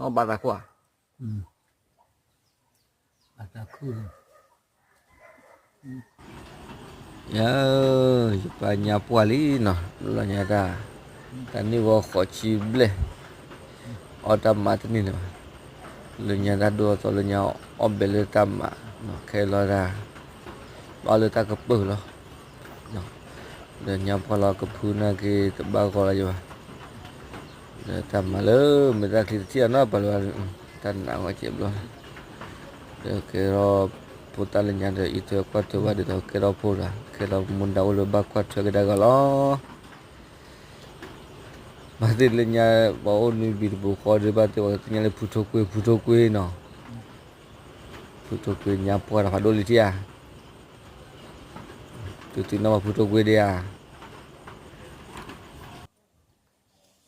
အီၣ်ဘၣ်သးခိၣ်ဧါ, ဘၣ်သးခိၣ်လီၤ, ယ ယပှၤညါပှၢ်လံနီၤ, လီၤညါတၢ်, တၢ်န့ၢ်ဝဲဃိးဆံဘျဲၣ်, အီၣ်တၢ်မးတန့ၢ်လၢၤဘၣ်, လၢညါတၢ်ဒိၣ်အသီလၢညါအီၣ်ဘဲလၢတၢ်မး, ခဲလီၤတၢ်, ဘၣ်လၢတၢ်ကပၢၢ်လီၤ, လၢညါပှၢ်လီၤကဖုနာ်က့တဘၣ်ဂီၤလၢၤယဘၣ်, လၢတၢ်မၤလၢမ့ၢ်တၢ်ချံတထံၣ်အနီၢ်ပှၤလၢၤဘၣ်, တၢ်နာ်ဂီၤကဲဘျီ, လၢကဲထီၣ်ဖိတၢ်လၢညါဒီး အံးထွဲကွၢ်ထွဲဘၣ်ဒ်သိးကဲထီၣ်ဖိဒီး ကဲထီၣ်မူဒါအိၣ်လၢဘၣ်ကွၢ်ထွဲကဒါက့ၤလီၤ. ဘၣ်သ့ၣ်လၢညါ ပှၤအိၣ်နွံဘံတပူၤဃီဒီး ဘၣ်သ့ၣ်ပှၤကသ့ၣ်ညါလၢဖုထိကွ့ ဖုထိကွ့နီၤ, ဖုထိကွ့ညါပှၢ်တဖးဒိၣ်လံထံၣ်ဧါ, သုသ့ၣ်နီၣ်ဘၣ်ဖုထိကွ့ဒံးဧါ